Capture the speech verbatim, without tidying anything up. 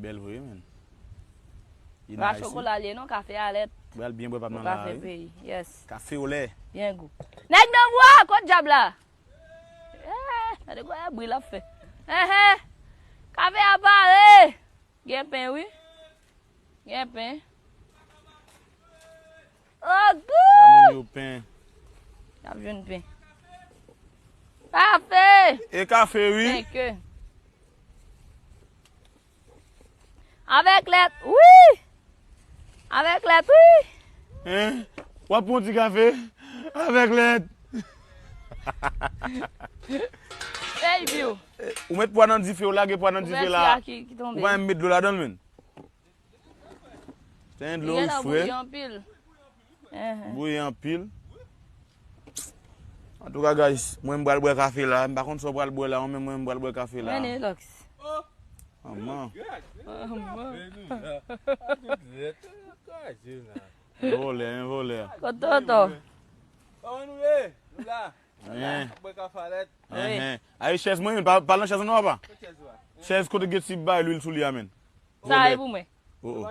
Bèl vre, men. Li pa nice, wi. Chokola li ye non, kafe a lèt. Pral byen bwè pa m nan la, wi. Kafe peyi, yes. Kafe olè. Byen gou. Nèg nan bwa, kot djab la? Eh, gade kwa bri l ap fè. Ehe. Kafe a pare. Gen pen, wi. Gen pen. Oh, gou! Ba moun yo pen. Y ap jwenn pen. Kafe! E kafe, wi. Thank you. Avèk lèt, wi! Avèk lèt, wi! Hein? W ap pran yon ti kafe? Avèk lèt! Baby! Ou met pwa nan dife, ou lage pwa nan dife la. Kouvèti a ki, ki tonbe. Ou pa menm met dlo ladan l, menn. Ten dlo, wi, frè. Bouyi anpil. Bouyi anpil. Antouka, guys, mwen m pral bwè kafe la. M pa konn sa w pral bwè la, mwen menm mwen m pral bwè kafe la. Mennen, Lux. Manman. Manman. Vòlè, en vòlè. Kot Toto? Kòman nou ye? Nou la. Bwè kafe a lèt. Wi. Ayi, chèz mwen, pa, pa nan chèz non, papa. Chèz kote Getsi bay lwil sou li a, menn. Sa e pou mwen. Oh, oh.